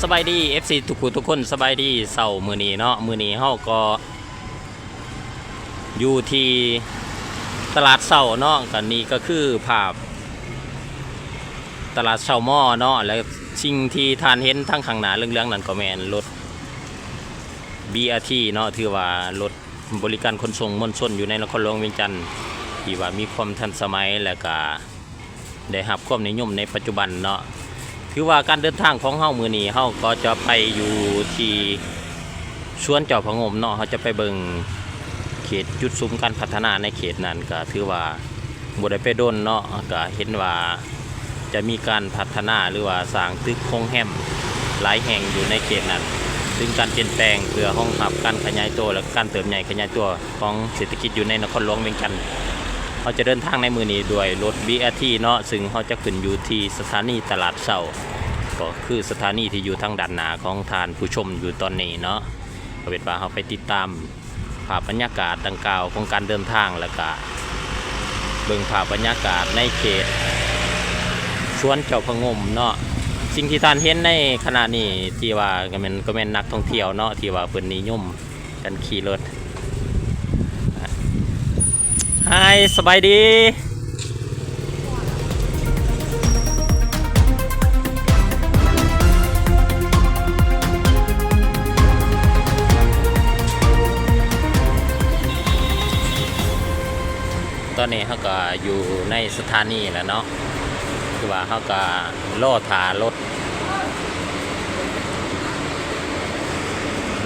ສະບາຍດີ ເອັຟຊີ ທຸກຜູ້ທຸກຄົນ ສະບາຍດີເຊົ້າມື້ນີ້ເນາະ. ມື້ນີ້ເຮົາກໍຢູ່ທີ່ຕະຫຼາດເຊົ້າເນາະ, ກໍນີ້ກໍຄືພາບຕະຫຼາດເຊົ້າມໍເນາະ ແລະ ສິ່ງທີ່ທ່ານເຫັນທາງຂ້າງໜ້າເຫຼືອງໆນັ້ນກໍແມ່ນລົດ ບີ ອາ ທີ ເນາະ, ຖືວ່າລົດ ບໍລິການຂົນສົ່ງມວນຊົນຢູ່ໃນນະຄອນຫຼວງວຽງຈັນ ທີ່ວ່າມີຄວາມທັນສະໄໝ ແລະກະໄດ້ຮັບຄວາມນິຍົມໃນປັດຈຸບັນເນາະ. ຖືວ່າການເດີນທາງຂອງເຮົາມື້ນີ້ ເຮົາກໍຈະໄປຢູ່ທີ່ສວນເຈົ້າພະງົມເນາະ, ເຮົາຈະໄປເບິ່ງເຂດຈຸດສຸມການພັດທະນາໃນເຂດນັ້ນ. ກະຖືວ່າ ບໍ່ໄດ້ໄປດົນເນາະ ກະເຫັນວ່າຈະມີການພັດທະນາ ຫຼືວ່າສ້າງຕຶກໂຮງແຮມຫຼາຍແຫ່ງຢູ່ໃນເຂດນັ້ນ, ເຊິ່ງການປ່ຽນແປງເພື່ອຮອງຮັບການຂະຫຍາຍໂຕ ແລະ ການເຕີບໃຫຍ່ຂະຫຍາຍຕົວຂອງເສດຖະກິດຢູ່ໃນນະຄອນຫຼວງວຽງຈັນ. ເຮົາຈະເດີນທາງໃນມື້ນີ້ດ້ວຍລົດ ບີ ອາ ທີ ເນາະ, ເຊິ່ງເຮົາຈະຂຶ້ນຢູ່ທີ່ສະຖານີຕະຫຼາດເຊົ້າ, ກໍຄືສະຖານີທີ່ຢູ່ທາງດ້ານໜ້າຂອງທ່ານຜູ້ຊົມຢູ່ຕອນນີ້ເນາະ. ເອົາເປັນວ່າເຮົາໄປຕິດຕາມ ພາບບັນຍາກາດດັ່ງກ່າວຂອງການເດີນທາງ ແລ້ວກະເບິ່ງພາບບັນຍາກາດໃນເຂດສວນເຈົ້າພະງົມເນາະ. ສິ່ງທີ່ທ່ານເຫັນໃນຂະນະນີ້ທີ່ວ່າກໍແມ່ນ ກໍແມ່ນນັກທ່ອງທ່ຽວເນາະ ທີ່ວ່າເພິ່ນນິຍົມກັນຂີ່ລົດ. ຮາຍ ສະບາຍດີ. ຕອນນີ້ເຮົາກໍຢູ່ໃນສະຖານີແລ້ວເນາະ, ຄືວ່າເຮົາກໍລໍຖ້າລົດ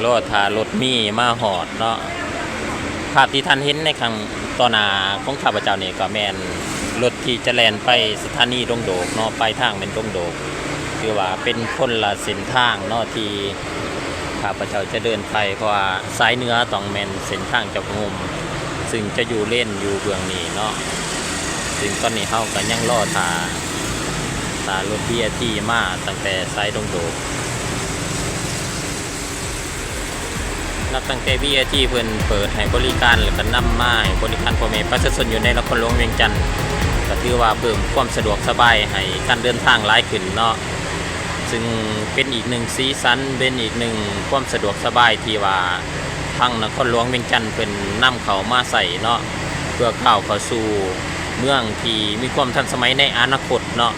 ລໍຖ້າລົດມີມາຮອດເນາະ. ພາບທີ່ທ່ານເຫັນໃນຂ້າງຕໍ່ໜ້າຂອງຂ້າພະເຈົ້ານີ້ ກໍແມ່ນລົດທີ່ຈະແລ່ນໄປສະຖານີດົງໂດກເນາະ, ປາຍທາງແມ່ນດົງໂດກ. ຖືວ່າເປັນຄົນລະເສັ້ນທາງເນາະ ທີ່ຂ້າພະເຈົ້າຈະເດີນໄປ, ເພາະວ່າສາຍເໜືອຕ້ອງແມ່ນເສັ້ນທາງເຈົ້າພະງົມ ຊຶ່ງຈະຢູ່ເລນຢູ່ເບື້ອງນີ້ເນາະ. ຊຶ່ງຕອນນີ້ເຮົາກໍຍັງລໍຖ້າ ຖ້າລົດ ບີ ອາ ທີ ມາຕັ້ງແຕ່ສາຍດົງໂດກ. ນັບຕັ້ງແຕ່ ບີ ອາ ທີ ເພິ່ນເປີດໃຫ້ບໍລິການ ແລ້ວກໍນຳມາໃຫ້ບໍລິການພໍ່ແມ່ປະຊາຊົນຢູ່ໃນນະຄອນຫຼວງວຽງຈັນ, ກໍຖືວ່າເພີ່ມຄວາມສະດວກສະບາຍໃຫ້ການເດີນທາງຫຼາຍຂຶ້ນເນາະ. ຊຶ່ງເປັນອີກໜຶ່ງສີສັນ, ເປັນອີກໜຶ່ງຄວາມສະດວກສະບາຍທີ່ວ່າທາງນະຄອນຫຼວງວຽງຈັນເພິ່ນນຳເຂົ້າມາໃຊ້ເນາະ, ເພື່ອກ້າວເຂົ້າສູ່ເມືອງທີ່ມີຄວາມທັນສະໄໝໃນອະນາຄົດເນາະ.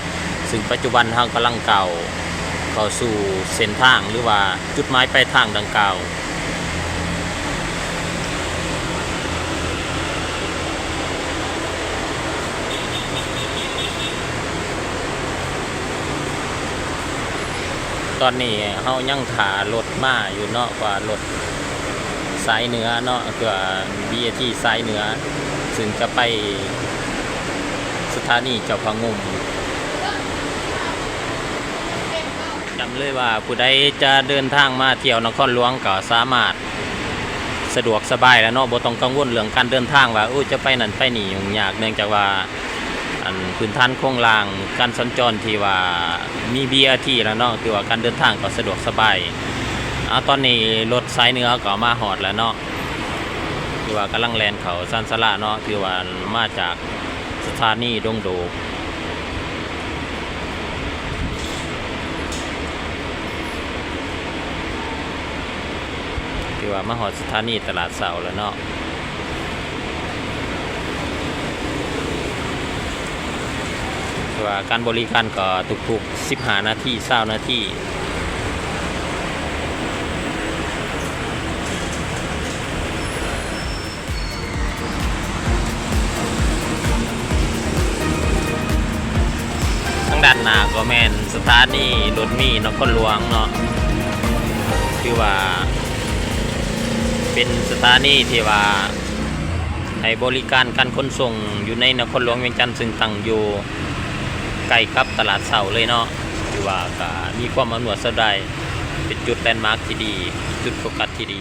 ຊຶ່ງປັດຈຸບັນເຮົາກຳລັງກ້າວເຂົ້າສູ່ເສັ້ນທາງ ຫຼືວ່າຈຸດໝາຍປາຍທາງດັ່ງກ່າວ. ຕອນນີ້ເຮົາຍັງຖ້າລົດມາຢູ່ເນາະ, ວ່າລົດສາຍເໜືອເນາະ, ຄືວ່າ ບີ ອາ ທີ ສາຍເໜືອ, ຊຶ່ງຈະໄປສະຖານີເຈົ້າພະງົມ. ຈຳເລີຍວ່າຜູ້ໃດຈະເດີນທາງມາທ່ຽວນະຄອນຫຼວງກໍສາມາດສະດວກສະບາຍແລ້ວເນາະ, ບໍ່ຕ້ອງກັງວົນເລື່ອງການເດີນທາງວ່າ ໂອ້ ຈະໄປນັ້ນໄປນີ້ຫຍຸ້ງຍາກ, ເນື່ອງຈາກວ່າ ອັນພື້ນຖານໂຄງລ່າງການສັນຈອນທີ່ວ່າມີ ບີ ອາ ທີ ແລ້ວເນາະ, ຖືວ່າການເດີນທາງກໍສະດວກສະບາຍ. ອາ ຕອນນີ້ລົດສາຍເໜືອກໍມາຮອດແລ້ວເນາະ, ຖືວ່າກຳລັງແລ່ນເຂົ້າຊານຊາລາເນາະ, ຖືວ່າມາຈາກ ສະຖານີດົງໂດກ. ຖືວ່າມາຮອດສະຖານີຕະຫຼາດເຊົ້າແລ້ວເນາະ, ຖືວ່າການບໍລິການກໍທຸກໆສິບຫ້ານາທີ ຊາວນາທີ. ທາງດ້ານໜ້າກໍແມ່ນສະຖານີລົດເມນະຄອນຫຼວງເນາະ, ຖືວ່າເປັນສະຖານີທີ່ວ່າໃຫ້ບໍລິການການຂົນສົ່ງຢູ່ໃນນະຄອນຫຼວງວຽງຈັນ, ຊຶ່ງຕັ້ງຢູ່ໃກ້ກັບຕະຫຼາດເຊົ້າເລີຍເນາະ, ຖືວ່າກໍມີຄວາມອຳນວຍສະດວກ, ເປັນຈຸດແລນມາກທີ່ດີ, ຈຸດໂຟກັສທີ່ດີ.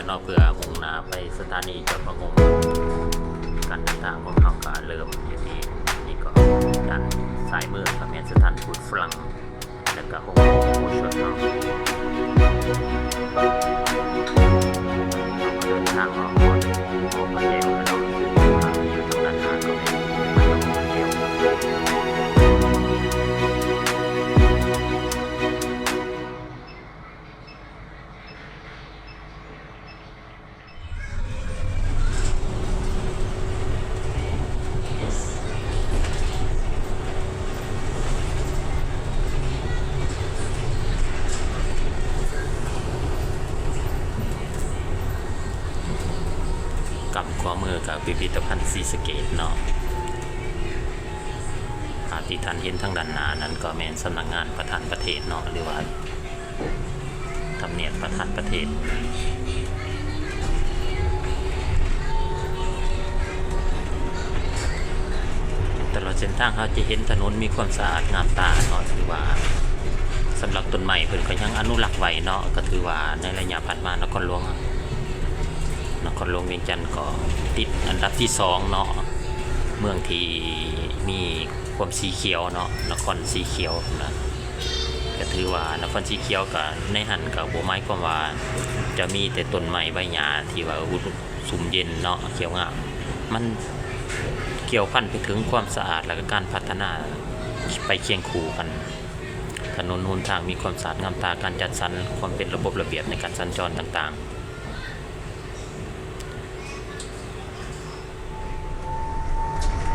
ເນາະ ເພື່ອມຸ່ງໜ້າໄປສະຖານີເຈົ້າພະງົມ. ການເດີນທາງຂອງເຮົາກໍເລີ່ມຢູ່ທີ່ນີ້ ກໍດ້ານຊ້າຍມືກໍແມ່ນສະຖານທູດຝຣັ່ງ ແລ້ວກໍໂຮງໝໍໂອຊົດເນາະ. ເຮົາກໍເດີນທາງອອກ ອອກມາແລ້ວເນາະ ຢູ່ທາງດ້ານໜ້າກໍແມ່ນໂຮງໝໍແກ້ວ. ກຳຂວາມືກໍພິພິທະພັນສີສະເກດເນາະ. ພາບທີ່ທ່ານເຫັນທາງດ້ານໜ້ານັ້ນກໍແມ່ນສຳນັກງານປະທານປະເທດເນາະ ຫຼືວ່າ ທຳນຽບປະທານປະເທດ. ຕະຫຼອດເສັ້ນທາງເຮົາຈະເຫັນຖະໜົນມີຄວາມສະອາດງາມຕາເນາະ ຖືວ່າສຳລັບຕົ້ນໄມ້ເພິ່ນກໍຍັງອະນຸລັກໄວ້ເນາະ. ກໍຖືວ່າໃນໄລຍະຜ່ານມາ ນະຄອນຫຼວງ ນະຄອນຫຼວງວຽງຈັນກໍຕິດອັນດັບທີສອງເນາະ ເມືອງທີ່ມີ ຄວາມສີຂຽວເນາະ ນະຄອນສີຂຽວນະ. ກະຖືວ່ານະຄອນສີຂຽວກະໃນຫັ້ນກະບໍ່ໝາຍຄວາມວ່າຈະມີແຕ່ຕົ້ນໄມ້ໃບຫຍ້າທີ່ວ່າອຸດົມຊຸ່ມເຢັນເນາະ ຂຽວງາມ. ມັນກ່ຽວພັນໄປເຖິງຄວາມສະອາດ ແລະກະການພັດທະນາໄປຄຽງຄູ່ກັນ. ຖະໜົນຫົນທາງມີຄວາມສະອາດງາມຕາ, ການຈັດສັນ, ຄວາມເປັນລະບົບລະບຽບໃນການສັນຈອນຕ່າງໆ.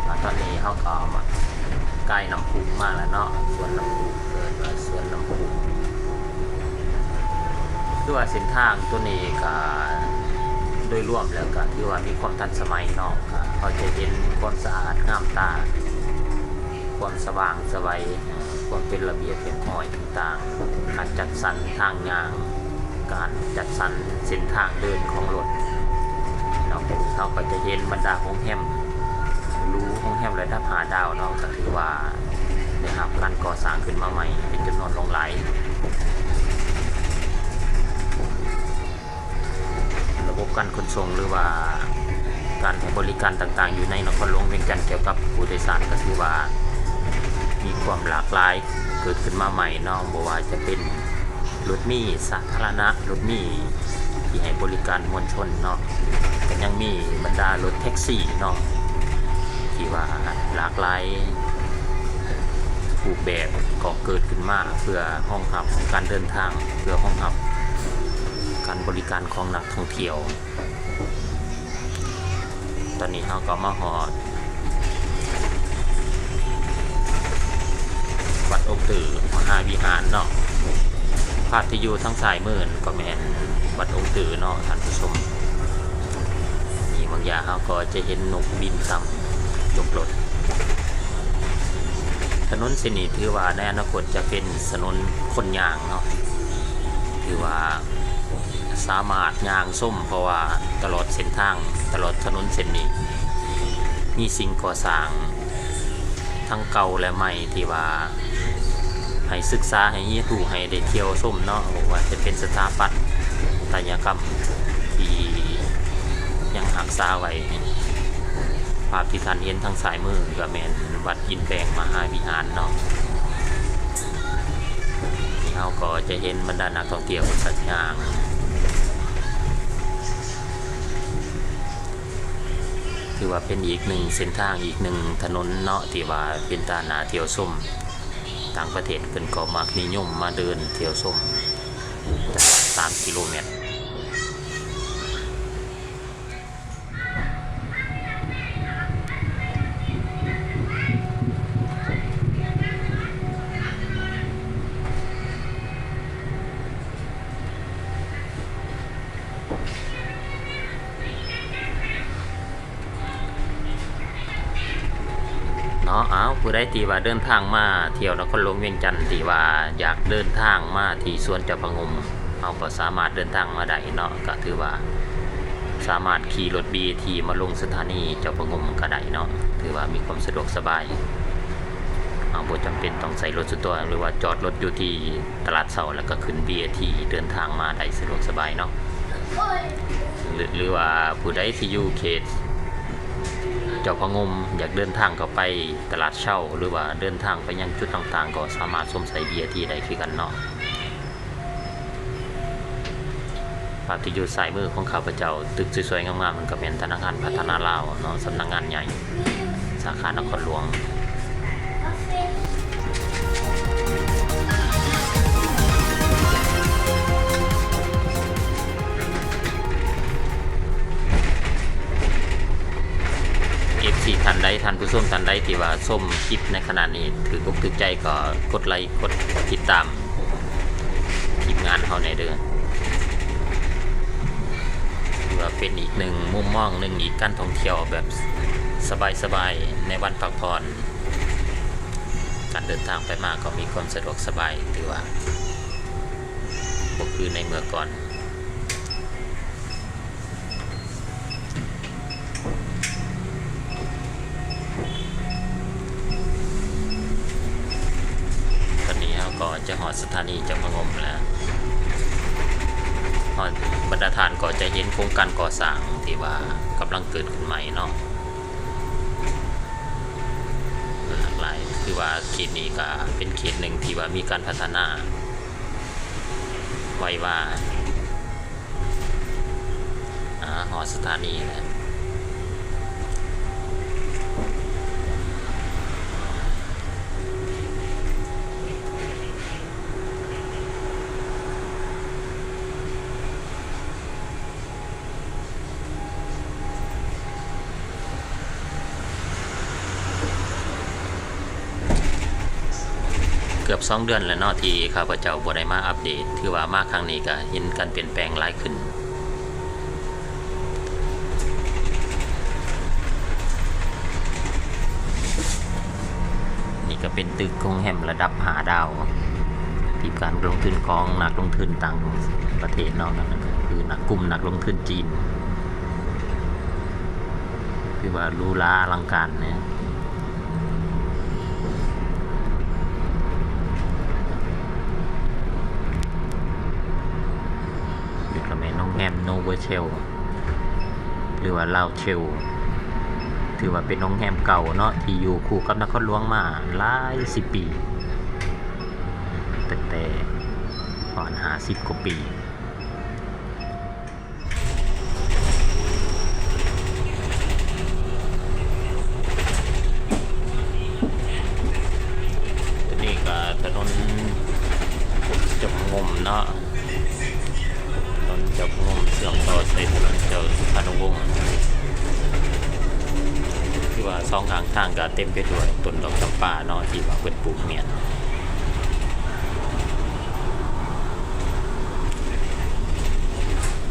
ອາ ຕອນນີ້ເຮົາກໍມາໃກ້ນ້ຳພຸມາແລ້ວເນາະ ສວນນ້ຳພຸ ເອີ້ນວ່າສວນນ້ຳພຸ. ຄືວ່າເສັ້ນທາງຕົວນີ້ກໍໂດຍລວມແລ້ວກໍຖືວ່າມີຄວາມທັນສະໄໝເນາະ ກໍເຮົາຈະເຫັນຄວາມສະອາດງາມຕາ ຄວາມສະຫວ່າງສະໄຫວ ຄວາມເປັນລະບຽບຮຽບຮ້ອຍຕ່າງໆ, ການຈັດສັນທາງຍ່າງ, ການຈັດສັນເສັ້ນທາງເດີນຂອງລົດເນາະ. ເຮົາກໍຈະເຫັນບັນດາໂຮງແຮມຫຼູ, ໂຮງແຮມລະດັບຫ້າດາວເນາະ, ກໍຖືວ່າໄດ້ຮັບການກໍ່ສ້າງຂຶ້ນມາໃໝ່ເປັນຈຳນວນຫຼວງຫຼາຍ. ລະບົບການຂົນສົ່ງ ຫຼືວ່າການໃຫ້ບໍລິການຕ່າງໆ ຢູ່ໃນນະຄອນຫຼວງວຽງຈັນກ່ຽວກັບຜູ້ໂດຍສານ ກໍຖືວ່າມີຄວາມຫຼາກຫຼາຍເກີດຂຶ້ນມາໃໝ່ເນາະ, ບໍ່ວ່າຈະເປັນລົດມີສາທາລະນະ, ລົດມີທີ່ໃຫ້ບໍລິການມວນຊົນເນາະ, ກໍຍັງມີບັນດາລົດແທັກຊີເນາະ ທີ່ວ່າຫຼາກຫຼາຍ ຮູບແບບກໍເກີດຂຶ້ນມາເພື່ອຮອງຮັບການເດີນທາງ, ເພື່ອຮອງຮັບການບໍລິການຂອງນັກທ່ອງທ່ຽວ. ຕອນນີ້ເຮົາກໍມາຮອດວັດອົງຕື້ມະຫາວິຫານເນາະ. ພາບທີ່ຢູ່ທາງຊ້າຍມືນັ້ນກໍແມ່ນວັດອົງຕື້ເນາະທ່ານຜູ້ຊົມ. ນີ້ບາງຢ່າງເຮົາກໍຈະເຫັນນົກບິນຕາມຈົກລົດ. ຖະໜົນເສັ້ນນີ້ຖືວ່າໃນອະນາຄົດຈະເປັນຖະໜົນຄົນຍ່າງເນາະ, ຖືວ່າສາມາດຍ່າງຊົມ ເພາະວ່າຕະຫຼອດເສັ້ນທາງ, ຕະຫຼອດຖະໜົນເສັ້ນນີ້ ມີສິ່ງກໍ່ສ້າງທັງເກົ່າ ແລະ ໃໝ່ ທີ່ວ່າ ໃຫ້ສຶກສາ, ໃຫ້ຮຽນຮູ້, ໃຫ້ໄດ້ທ່ຽວຊົມເນາະ, ບໍ່ວ່າຈະເປັນສະຖາປັດຕະຍະກຳທີ່ຍັງຮັກສາໄວ້. ພາບທີ່ທ່ານເຫັນທາງຊ້າຍມືກໍແມ່ນວັດອິນແປງມະຫາວິຫານເນາະ. ເຮົາກໍຈະເຫັນບັນດານັກທ່ອງທ່ຽວສັດຍ່າງ ຖືວ່າເປັນອີກໜຶ່ງເສັ້ນທາງ, ອີກໜຶ່ງຖະໜົນເນາະ ທີ່ວ່າເປັນຕາໜ້າທ່ຽວຊົມ. ຕ່າງປະເທດເພິ່ນກໍມັກນິຍົມມາເດີນທ່ຽວຊົມຕະຫຼອດສາມກິໂລແມັດ. ເນາະ ເອົາ ຜູ້ໃດທີ່ວ່າເດີນທາງມາທ່ຽວນະຄອນຫຼວງວຽງຈັນ ທີ່ວ່າຢາກເດີນທາງມາທີ່ສວນເຈົ້າພະງົມ ເຮົາກໍສາມາດເດີນທາງມາໄດ້ເນາະ, ກໍຖືວ່າສາມາດຂີ່ລົດ ບີ ທີ ມາລົງສະຖານີເຈົ້າພະງົມກໍໄດ້ເນາະ, ຖືວ່າມີຄວາມສະດວກສະບາຍ. ເຮົາບໍ່ຈຳເປັນຕ້ອງໃຊ້ລົດສ່ວນຕົວ ຫຼືວ່າຈອດລົດຢູ່ທີ່ຕະຫຼາດເຊົ້າ ແລ້ວກໍຂຶ້ນ ບີ ທີ ເດີນທາງມາໄດ້ສະດວກສະບາຍເນາະ. ຫຼື ຫຼືວ່າຜູ້ໃດທີ່ຢູ່ເຂດເຈົ້າພະງົມ ຢາກເດີນທາງເຂົ້າໄປຕະຫຼາດເຊົ້າ ຫຼືວ່າເດີນທາງໄປຍັງຈຸດຕ່າງໆ ກໍສາມາດຊົມໄຊເບຍທີ່ໄດ້ຄືກັນເນາະ. ພາບທີ່ຢູ່ຊ້າຍມືຂອງຂ້າພະເຈົ້າ ຕຶກສວຍໆງາມໆ ນັ້ນກໍແມ່ນທະນາຄານພັດທະນາລາວເນາະ, ສຳນັກງານໃຫຍ່ ສາຂານະຄອນຫຼວງ. ເອັຟຊີ ທ່ານໃດ, ທ່ານຜູ້ຊົມທ່ານໃດທີ່ວ່າຊົມຄລິບໃນຂະນະນີ້ຖືກອົກຖືກໃຈ ກໍກົດໄລກ໌ ກົດຕິດຕາມ ທີມງານເຮົາແດ່ເດີ. ຖືວ່າເປັນອີກໜຶ່ງມຸມມອງໜຶ່ງ ອີກການທ່ອງທ່ຽວແບບສະບາຍໆ ໃນວັນພັກຜ່ອນ. ການເດີນທາງໄປມາກໍມີຄວາມສະດວກສະບາຍ, ຖືວ່າບໍ່ຄືໃນເມື່ອກ່ອນ. ຕອນນີ້ເຮົາກໍຈະຮອດສະຖານີເຈົ້າພະງົມແລ້ວ. ຮອດບັນດາທ່ານກໍຈະເຫັນໂຄງການກໍ່ສ້າງທີ່ວ່າກຳລັງເກີດຂຶ້ນໃໝ່ເນາະ, ຫຼາກຫຼາຍ. ຄືວ່າເຂດນີ້ກໍເປັນເຂດໜຶ່ງທີ່ວ່າມີການພັດທະນາໄວວາ. ອາ ຮອດສະຖານີແລ້ວ. ເກືອບສອງເດືອນແລ້ວເນາະ ທີ່ຂ້າພະເຈົ້າບໍ່ໄດ້ມາອັບເດດ. ຖືວ່າມາຄັ້ງນີ້ກະເຫັນການປ່ຽນແປງຫຼາຍຂຶ້ນ. ນີ້ກະເປັນຕຶກໂຮງແຮມລະດັບຫ້າດາວ ທີ່ການລົງທຶນຂອງນັກລົງທຶນຕ່າງປະເທດເນາະ, ນັ້ນກະຄືນັກ ກຸ່ມນັກລົງທຶນຈີນ. ຖືວ່າຫຼູຫຼາອະລັງການເນາະ. ນີ້ກະແມ່ນໂຮງແຮມໂນໂວເທວ ຫຼືວ່າລາວເທວ, ຖືວ່າເປັນໂຮງແຮມເກົ່າເນາະ ທີ່ຢູ່ຄູ່ກັບນະຄອນຫຼວງມາຫຼາຍສິບປີ, ຕັ້ງແຕ່ປະມານຫ້າສິບກວ່າປີ. ນີ້ກະຖະໜົນເຈົ້າພະງົມເນາະ, ຖະໜົນເຈົ້າພະງົມເຊື່ອມຕໍ່ໃສ່ຖະໜົນເຈົ້າສຸພານຸວົງ. ຄືວ່າສອງຂ້າງທາງກະເຕັມໄປດ້ວຍຕົ້ນດອກຈຳປາເນາະ ທີ່ວ່າເພິ່ນປູກມຽນ.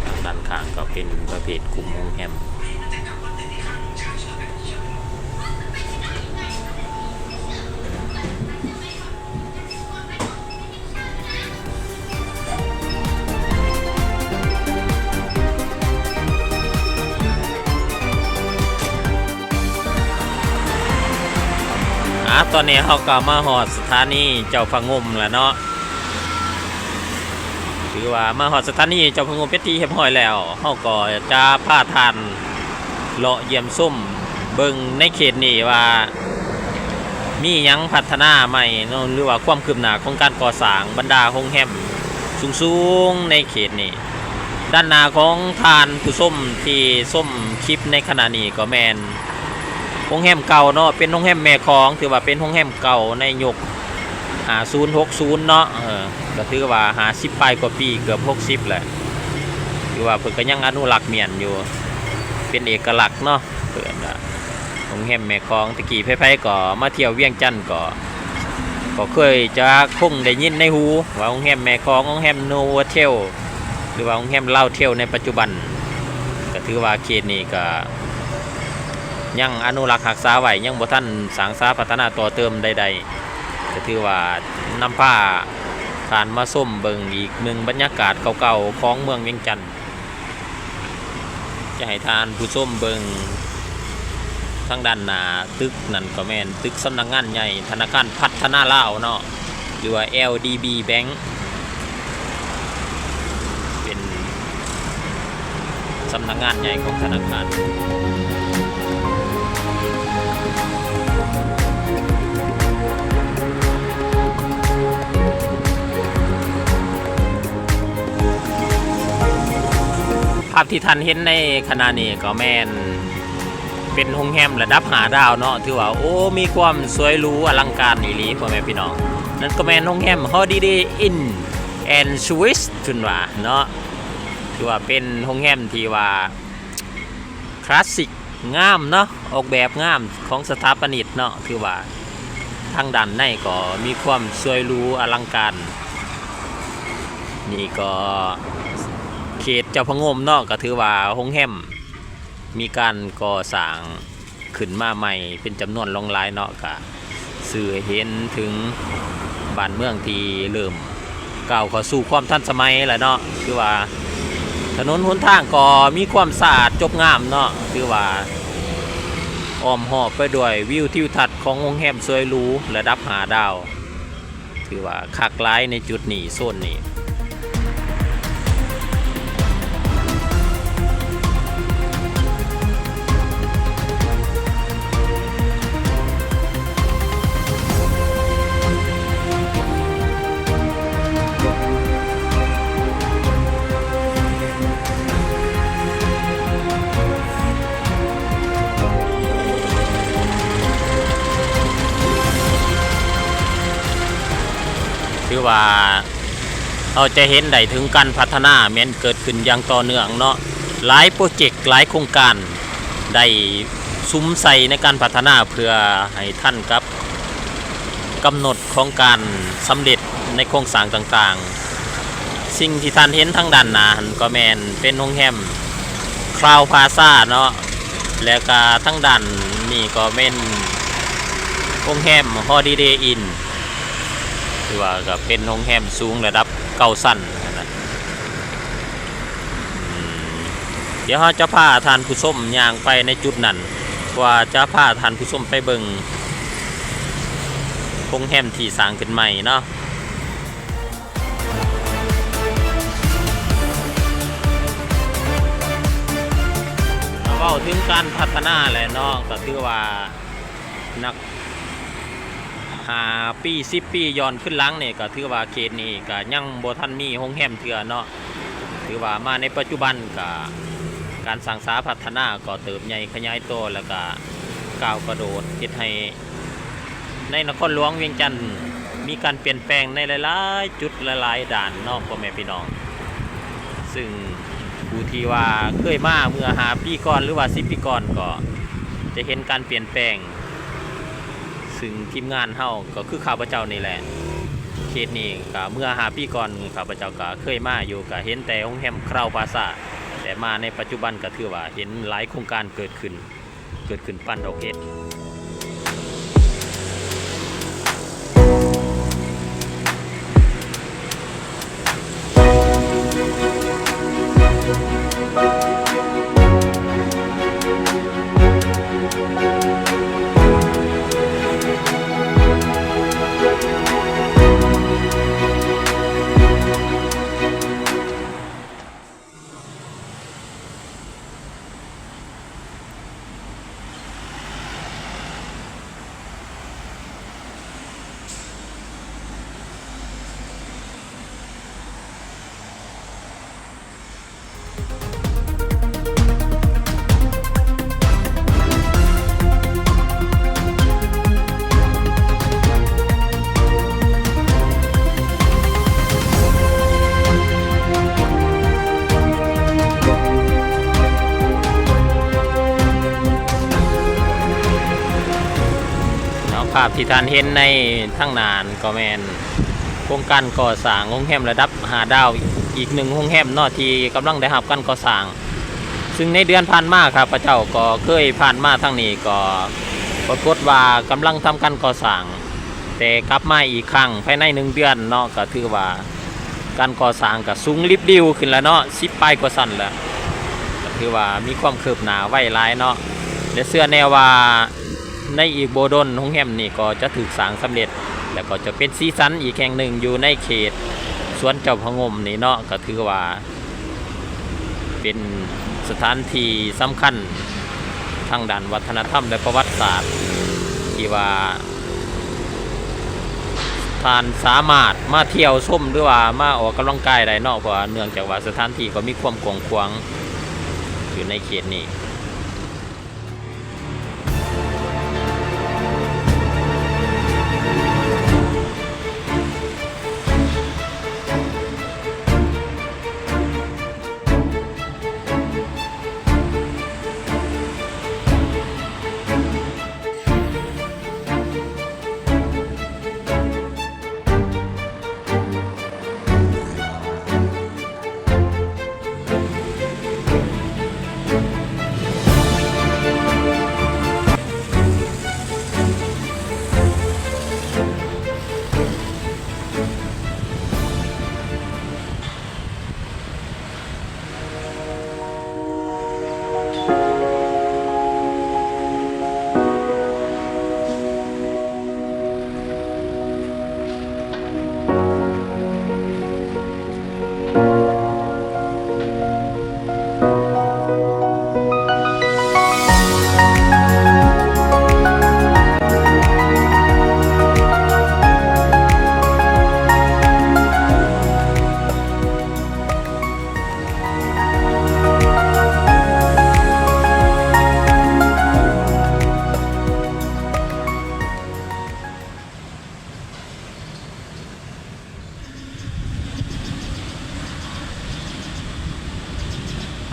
ທາງດ້ານຂ້າງກໍເປັນປະເພດກຸ່ມໂຮງແຮມ. ອາ ຕອນນີ້ເຮົາກໍມາຮອດສະຖານີເຈົ້າພະງົມແລ້ວເນາະ. ຖືວ່າມາຮອດສະຖານີເຈົ້າພະງົມເປັນທີ່ຮຽບຮ້ອຍແລ້ວ, ເຮົາກໍຈະພາທ່ານເລາະຢ້ຽມຊົມເບິ່ງໃນເຂດນີ້ວ່າມີຫຍັງພັດທະນາໃໝ່ເນາະ ຫຼືວ່າຄວາມຄືບໜ້າຂອງການກໍ່ສ້າງບັນດາໂຮງແຮມສູງໆໃນເຂດນີ້. ດ້ານໜ້າຂອງທ່ານຜູ້ຊົມທີ່ຊົມຄລິບໃນຂະນະນີ້ກໍແມ່ນ ໂຮງແຮມເກົ່າເນາະ, ເປັນໂຮງແຮມແມ່ຂອງ, ຖືວ່າເປັນໂຮງແຮມເກົ່າໃນຍຸກຫ້າສູນ ຫົກສູນເນາະ, ເອີ ກໍຖືວ່າຫ້າສິບປາຍກວ່າປີ, ເກືອບຫົກສິບແຫຼະ, ຖືວ່າເພິ່ນກໍຍັງອະນຸລັກມ້ຽນຢູ່ ເປັນເອກະລັກເນາະ. ເພິ່ນວ່າໂຮງແຮມແມ່ຂອງ, ແຕ່ກີ້ໃຜໆກໍມາທ່ຽວວຽງຈັນກໍ ກໍເຄີຍຈະຄົງໄດ້ຍິນໃນຫູວ່າໂຮງແຮມແມ່ຂອງ, ໂຮງແຮມໂນໂວເທວ ຫຼືວ່າໂຮງແຮມລາວເທວໃນປັດຈຸບັນ. ກໍຖືວ່າເຂດນີ້ກໍຍັງອະນຸລັກຮັກສາໄວ້, ຍັງບໍ່ທັນສ້າງສາພັດທະນາຕໍ່ເຕີມໃດໆ. ກໍຖືວ່ານຳພາທ່ານມາຊົມເບິ່ງອີກໜຶ່ງບັນຍາກາດເກົ່າໆຂອງເມືອງວຽງຈັນ. ຈະໃຫ້ທ່ານຜູ້ຊົມເບິ່ງທາງດ້ານໜ້າຕຶກ, ນັ້ນກໍແມ່ນຕຶກສຳນັກງານໃຫຍ່ທະນາຄານພັດທະນາລາວເນາະ ຫຼືວ່າ ແອລດີບີ ແບັງ, ເປັນ ສຳນັກງານໃຫຍ່ຂອງທະນາຄານ. ພາບທີ່ທ່ານເຫັນໃນຂະນະນີ້ກໍແມ່ນເປັນໂຮງແຮມລະດັບຫ້າດາວເນາະ, ຖືວ່າ ໂອ້ ມີຄວາມສວຍຫຼູອະລັງການອີ່ຫຼີ ພໍ່ແມ່ພີ່ນ້ອງ. ນັ້ນກໍແມ່ນໂຮງແຮມ Holiday Inn and Suites ເພິ່ນວ່າເນາະ, ຖືວ່າເປັນໂຮງແຮມທີ່ວ່າ ຄລາສສິກງາມເນາະ, ອອກແບບງາມຂອງສະຖາປະນິກເນາະ, ຖືວ່າທາງດ້ານໃນກໍມີຄວາມສວຍຫຼູອະລັງການ. ນີ້ກໍເຂດເຈົ້າພະງົມເນາະ, ກໍຖືວ່າໂຮງແຮມມີການກໍ່ສ້າງຂຶ້ນມາໃໝ່ເປັນຈຳນວນຫຼວງຫຼາຍເນາະ, ກະ ສື່ໃຫ້ເຫັນເຖິງບ້ານເມືອງທີ່ເລີ່ມກ້າວເຂົ້າສູ່ຄວາມທັນສະໄໝແລ້ວເນາະ, ຄືວ່າຖະໜົນຫົນທາງກໍມີຄວາມສະອາດຈົບງາມເນາະ, ຄືວ່າອ້ອມຮອບໄປດ້ວຍວິວທິວທັດຂອງໂຮງແຮມສວຍຫຼູລະດັບຫ້າດາວ, ຖືວ່າຄັກຫຼາຍໃນຈຸດນີ້ ໂຊນນີ້. ຖືວ່າ ເຮົາຈະເຫັນໄດ້ເຖິງການພັດທະນາແມ່ນເກີດຂຶ້ນຢ່າງຕໍ່ເນື່ອງເນາະ, ຫຼາຍໂປຣເຈັກ ຫຼາຍໂຄງການໄດ້ສຸມໃສ່ໃນການພັດທະນາ ເພື່ອໃຫ້ທັນກັບກຳນົດຂອງການສຳເລັດໃນໂຄງສ້າງຕ່າງໆ. ສິ່ງທີ່ທ່ານເຫັນທາງດ້ານໜ້າຫັ້ນກໍແມ່ນເປັນໂຮງແຮມ Crowne Plaza ເນາະ, ແລ້ວກະທາງດ້ານນີ້ກໍແມ່ນໂຮງແຮມ Holiday Inn ຖືວ່າກໍເປັນໂຮງແຮມສູງລະດັບເກົ້າຊັ້ນຫັ້ນນະ. ອືມ ດຽວເຮົາຈະພາທ່ານຜູ້ຊົມຍ່າງໄປໃນຈຸດນັ້ນ ວ່າຈະພາທ່ານຜູ້ຊົມໄປເບິ່ງໂຮງແຮມທີ່ສ້າງຂຶ້ນໃໝ່ເນາະ. ເວົ້າເຖິງການພັດທະນາແຫຼະເນາະ, ກໍຖືວ່ານັບຫ້າປີ ສິບປີຍ້ອນຂຶ້ນຫຼັງນີ້ ກໍຖືວ່າເຂດນີ້ກໍຍັງບໍ່ທັນມີໂຮງແຮມເທື່ອເນາະ. ຖືວ່າມາໃນປັດຈຸບັນກໍການສ້າງສາພັດທະນາກໍເຕີບໃຫຍ່ຂະຫຍາຍໂຕ ແລ້ວກໍກ້າວກະໂດດ ເຮັດໃຫ້ ໃນນະຄອນຫຼວງວຽງຈັນມີການປ່ຽນແປງໃນຫຼາຍໆຈຸດຫຼາຍໆດ້ານເນາະ ພໍ່ແມ່ພີ່ນ້ອງ. ຊຶ່ງຜູ້ທີ່ວ່າເຄີຍມາເມື່ອຫ້າປີກ່ອນ ຫຼືວ່າສິບປີກ່ອນ ກໍຈະເຫັນການປ່ຽນແປງ, ຊຶ່ງທີມງານເຮົາກໍຄືຂ້າພະເຈົ້ານີ້ແຫຼະ ເຂດນີ້ກໍເມື່ອຫ້າປີກ່ອນ ຂ້າພະເຈົ້າກໍເຄີຍມາຢູ່ ກໍເຫັນແຕ່ໂຮງແຮມ Crowne Plaza, ແຕ່ມາໃນປັດຈຸບັນກໍຖືວ່າເຫັນຫຼາຍໂຄງການເກີດຂຶ້ນ. ເກີດຂຶ້ນປານດອກເຫັດ. ເນາະ ພາບທີ່ທ່ານເຫັນໃນທາງໜ້ານັ້ນກໍແມ່ນໂຄງການກໍ່ສ້າງໂຮງແຮມລະດັບຫ້າດາວອີກໜຶ່ງໂຮງແຮມເນາະ ທີ່ກຳລັງໄດ້ຮັບການກໍ່ສ້າງ. ຊຶ່ງໃນເດືອນຜ່ານມາ ຂ້າພະເຈົ້າກໍເຄີຍຜ່ານມາທາງນີ້ ກໍປາກົດວ່າກຳລັງທຳການກໍ່ສ້າງ ແຕ່ກັບມາອີກຄັ້ງພາຍໃນໜຶ່ງເດືອນເນາະ ກໍຖືວ່າການກໍ່ສ້າງກໍສູງລິບດິວຂຶ້ນແລ້ວເນາະ ສິບປາຍກວ່າຊັ້ນແລ້ວ ກໍຖືວ່າມີຄວາມຄືບໜ້າໄວຫຼາຍເນາະ ແລະ ເຊື່ອແນ່ວ່າ ໃນອີກບໍ່ດົນ ໂຮງແຮມນີ້ກໍຈະຖືກສ້າງສຳເລັດ ແລ້ວກໍຈະເປັນສີສັນອີກແຫ່ງໜຶ່ງຢູ່ໃນເຂດສວນເຈົ້າພະງົມນີ້ເນາະ. ກໍຖືວ່າ ເປັນສະຖານທີ່ສຳຄັນທາງດ້ານວັດທະນະທຳ ແລະ ປະຫວັດສາດ ທີ່ວ່າທ່ານສາມາດມາທ່ຽວຊົມ ຫຼືວ່າມາອອກກຳລັງກາຍໄດ້ເນາະ, ເພາະວ່າເນື່ອງຈາກວ່າສະຖານທີ່ກໍມີຄວາມກວ້າງຂວາງຢູ່ໃນເຂດນີ້.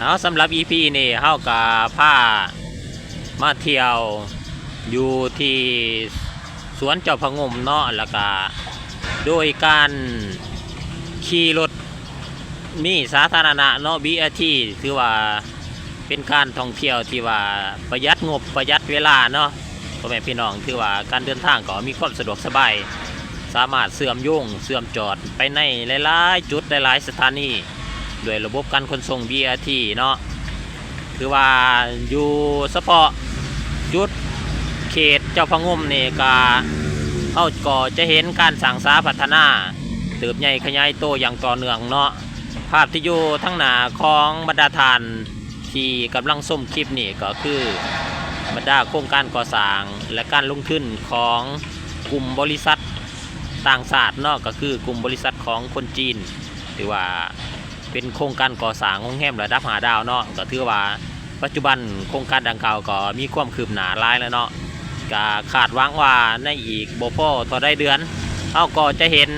ເອົາ ສຳລັບອີພີນີ້ ເຮົາກະພາມາທ່ຽວຢູ່ທີ່ສວນເຈົ້າພະງຸ່ມເນາະ, ແລ້ວກະໂດຍການຂີ່ລົດມີສາທາລະນະເນາະ ບີເອທີ ຖືວ່າ ເປັນການທ່ອງທ່ຽວທີ່ວ່າປະຢັດງົບປະຢັດເວລາເນາະ ພໍ່ແມ່ພີ່ນ້ອງ, ຖືວ່າການເດີນທາງກໍມີຄວາມສະດວກສະບາຍ ສາມາດເຊື່ອມໂຍງເຊື່ອມຈອດໄປໃນຫຼາຍໆຈຸດ ຫຼາຍໆສະຖານີ ດ້ວຍລະບົບການຂົນສົ່ງ ບີເອທີ ເນາະ. ຖືວ່າຢູ່ສະເພາະຈຸດເຂດເຈົ້າພະງຸ່ມນີ້ກະ ເຮົາກໍຈະເຫັນການສ້າງສາພັດທະນາເຕີບໃຫຍ່ຂະຫຍາຍໂຕຢ່າງຕໍ່ເນື່ອງເນາະ. ພາບທີ່ຢູ່ທາງໜ້າຂອງບັນດາທ່ານ ທີ່ກຳລັງຊົມຄລິບນີ້ກໍຄືບັນດາໂຄງການກໍ່ສ້າງ ແລະ ການລົງທຶນຂອງກຸ່ມບໍລິສັດຕ່າງຊາດເນາະ, ກໍຄືກຸ່ມບໍລິສັດຂອງຄົນຈີນ ຖືວ່າເປັນໂຄງການກໍ່ສ້າງໂຮງແຮມລະດັບຫ້າດາວເນາະ. ກໍຖືວ່າປັດຈຸບັນໂຄງການດັ່ງກ່າວກໍມີຄວາມຄືບໜ້າຫຼາຍແລ້ວເນາະ. ກະຄາດຫວັງວ່າໃນອີກບໍ່ພໍເທົ່າໃດເດືອນ ເຮົາກໍຈະເຫັນ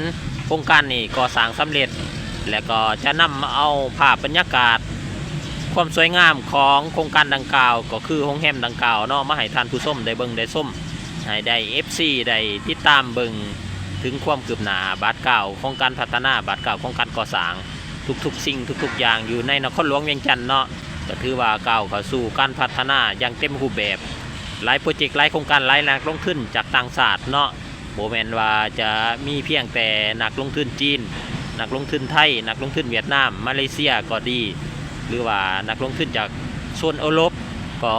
ໂຄງການນີ້ກໍ່ສ້າງສຳເລັດ ແລະ ກໍຈະນຳເອົາພາບບັນຍາກາດຄວາມສວຍງາມຂອງໂຄງການດັ່ງກ່າວ ກໍຄືໂຮງແຮມດັ່ງກ່າວເນາະ ມາໃຫ້ທ່ານຜູ້ຊົມໄດ້ເບິ່ງໄດ້ຊົມ ໃຫ້ໄດ້ ເອັຟຊີ ໄດ້ຕິດຕາມເບິ່ງເຖິງຄວາມຄືບໜ້າບາດກ້າວຂອງການພັດທະນາ ບາດກ້າວຂອງການກໍ່ສ້າງ ທຸກໆສິ່ງທຸກໆຢ່າງຢູ່ໃນນະຄອນຫຼວງວຽງຈັນເນາະ ກໍຖືວ່າກ້າວເຂົ້າສູ່ການພັດທະນາຢ່າງເຕັມຮູບແບບ. ຫຼາຍໂປຣເຈັກ ຫຼາຍໂຄງການ ຫຼາຍນັກລົງທຶນຈາກຕ່າງຊາດເນາະ, ບໍ່ແມ່ນວ່າຈະມີພຽງແຕ່ນັກລົງທຶນຈີນ, ນັກລົງທຶນໄທ, ນັກລົງທຶນຫວຽດນາມ, ມາເລເຊຍກໍດີ ຫຼືວ່ານັກລົງທຶນຈາກໂຊນເອີຣົບ ກໍ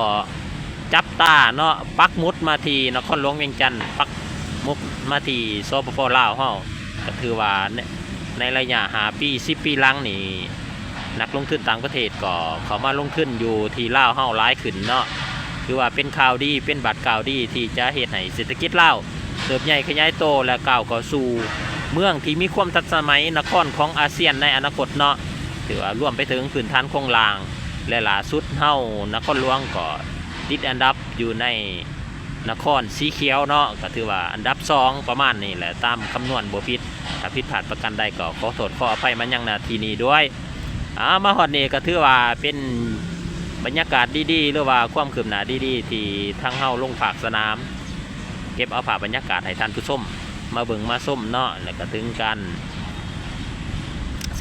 ຈັບຕາເນາະ ປັກໝຸດມາທີ່ນະຄອນຫຼວງວຽງຈັນ, ປັກໝຸດມາທີ່ ສປປ ລາວເຮົາ. ກໍຖືວ່າໃນ ໃນໄລຍະຫ້າປີ ສິບປີຫຼັງນີ້ ນັກລົງທຶນຕ່າງປະເທດກໍເຂົ້າມາລົງທຶນຢູ່ທີ່ລາວເຮົາຫຼາຍຂຶ້ນເນາະ. ຖືວ່າເປັນຂ່າວດີ ເປັນບາດກ້າວດີທີ່ຈະເຮັດໃຫ້ເສດຖະກິດລາວເຕີບໃຫຍ່ຂະຫຍາຍໂຕ ແລະ ກ້າວເຂົ້າສູ່ເມືອງທີ່ມີຄວາມທັນສະໄໝ ນະຄອນຂອງອາຊຽນໃນອະນາຄົດເນາະ. ຖືວ່າລວມໄປເຖິງພື້ນຖານໂຄງລ່າງ ແລະ ລ່າສຸດເຮົານະຄອນຫຼວງກໍຕິດອັນດັບຢູ່ໃນ ນະຄອນສີຂຽວເນາະ ກໍຖືວ່າອັນດັບສອງປະມານນີ້ແຫຼະ ຕາມຄຳນວນບໍ່ຜິດ. ຖ້າຜິດພາດປະການໃດກໍຂໍໂທດຂໍອະໄພມາຍັງ ນະ ທີ່ນີ້ດ້ວຍ. ອາ ມາຮອດນີ້ກໍຖືວ່າເປັນບັນຍາກາດດີໆ ຫຼືວ່າຄວາມຄືບໜ້າດີໆ ທີ່ທາງເຮົາລົງພາກສະໜາມ ເກັບເອົາພາບບັນຍາກາດໃຫ້ທ່ານຜູ້ຊົມມາເບິ່ງມາຊົມເນາະ ແລ້ວກໍເຖິງການ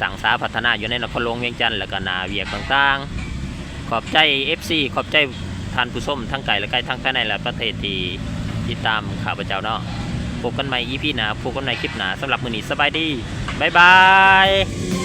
ສ້າງສາພັດທະນາຢູ່ໃນນະຄອນຫຼວງວຽງຈັນ ແລ້ວກໍໜ້າວຽກຕ່າງໆ. ຂອບໃຈເອັຟຊີ ຂອບໃຈທ່ານຜູ້ຊົມທັງໄກ ແລະ ໃກ້ ທັງພາຍໃນ ແລະ ປະເທດທີ່ຕິດຕາມຂ້າພະເຈົ້າເນາະ. ພົບກັນໃໝ່ອີພີໜ້າ ພົບກັນໃໝ່ຄລິບໜ້າ. ສຳລັບມື້ນີ້ ສະບາຍດີ ບາຍບາຍ.